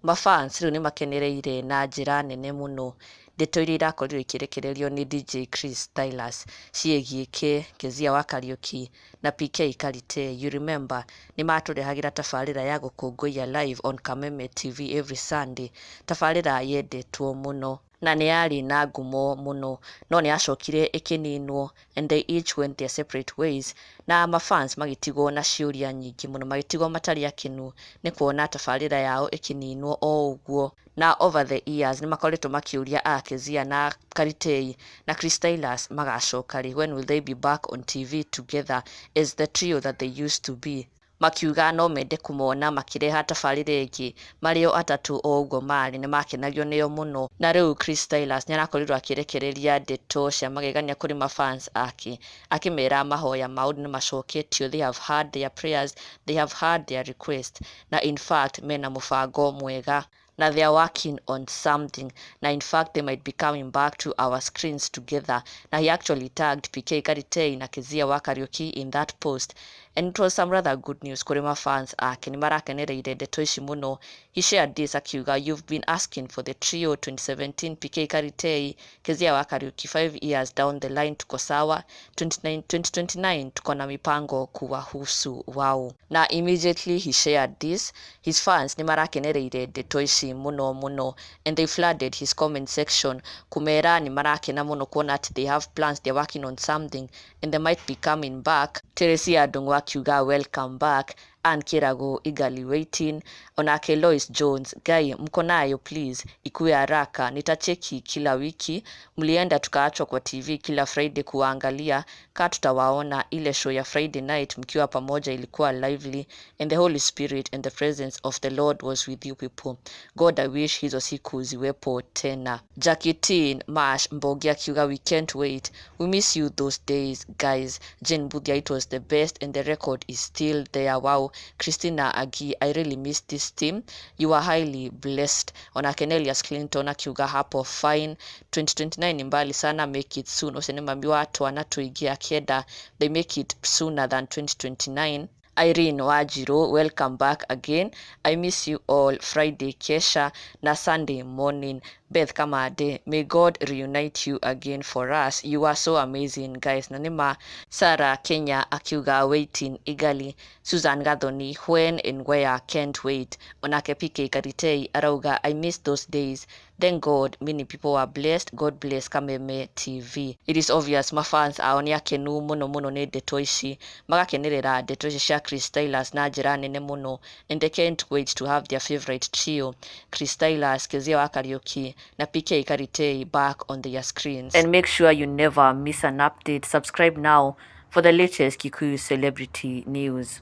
Mafans rĩu nĩ makenereire na njĩra nene mũno ndeto iria irakorirwo ikĩrekererio nĩ DJ Chris Stylus ciĩgiĩ Kezia wa Kariuki na PK Karitei. You remember nĩ matũrehagĩra tabarĩra ya gũkũngũiya live on Kameme TV every Sunday, tabarĩra yendetwo mũno na nĩ yarĩ na ngumo mũno, no nĩ yacokire ĩkĩninwo and they each went their separate ways, na mafans magĩtigwo na ciũria nyingĩ mũno, magĩtigwo matarĩ akenu nĩ kuona tabarĩra yao ĩkĩninwo o ũguo. Na over the years nĩ makoretwo makĩũria a Kezia na Karitei na Chris Stylus magacoka rĩ, when will they be back on TV together as the trio that they used to be? Makiuga no mende kũmona makĩreha tabarĩra ĩngĩ marĩ o atatũ o ũguo marĩ, nĩ makenagio nĩo mũno. Na rĩu Chris Stylus nĩ arakorirwo akĩrekereria ndeto cia magegania kũrĩ mafans ake, akĩmera mahoya mao nĩ macoketio, they have heard their prayers, they have heard their request, na in fact mena mũbango mwega na they are working on something, na in fact they might be coming back to our screens together. Na he actually tagged PK Karitei na Kezia wa Kariuki in that post, and it was some rather good news kũrĩ mafans ake, nĩ marakenereire ndeto ici mũno. He shared this akiuga, "You've been asking for the trio 2017 PK Karitei, Kezia wa Kariuki. 5 years down the line tuko sawa. 29, 2029 tuko na mipango kuwahusu wao." Na immediately he shared this, his fans nĩ marakenereire ndeto ici mũno mũno, and they flooded his comment section kumera nĩ marakena mũno kuona atĩ they have plans, they're working on something and they might be coming back. Teresia Ndung'u akiuga, "Welcome back." Ann Kirago, "Eagerly waiting." Onake Lois Jones, "Guy, mko nayo, please ikuwe haraka, nitacheki kila wiki. Mlienda tukaachwa kwa TV kila Friday kuwaangalia ka tutawaona. Ile show ya Friday night mkiwa pamoja ilikuwa lively and the Holy Spirit and the presence of the Lord was with you people. God, I wish hizo siku ziwepo tena." Jackie Tin Mash Mbogi akiuga, "We can't wait. We miss you those days, guys." Jane Budia, "It was the best and the record is still there. Wow." Christina Agi, "I really miss this team. You are highly blessed." Onake Nelias Clinton akiuga hapo, "Fine. 2029 ni mbali sana, make it soon." Ũcio nĩ mami wa twana tũingĩ akĩenda they make it sooner than 2029. Irene Wanjiru, "Welcome back again. I miss you all. Friday kesha na Sunday morning." Beth Kamade, "May God reunite you again for us. You are so amazing, guys." Na nĩma Sarah Kenya akiuga, "Waiting eagerly." Susan Gathoni, "When and where? Can't wait." Onake PK Karitei arauga, "I miss those days. Thank God many people were blessed. God bless Kameme TV." It is obvious mafans ao nĩ akenu mũno mũno nĩ ndeto ici, magakenerera ndeto ici cia Chris Stylus na njĩra nene mũno, and they can't wait to have their favorite trio, Chris Stylus, Kezia wa Kariuki na PK Karitei, back on their screens. And make sure you never miss an update. Subscribe now for the latest Kikuyu celebrity news.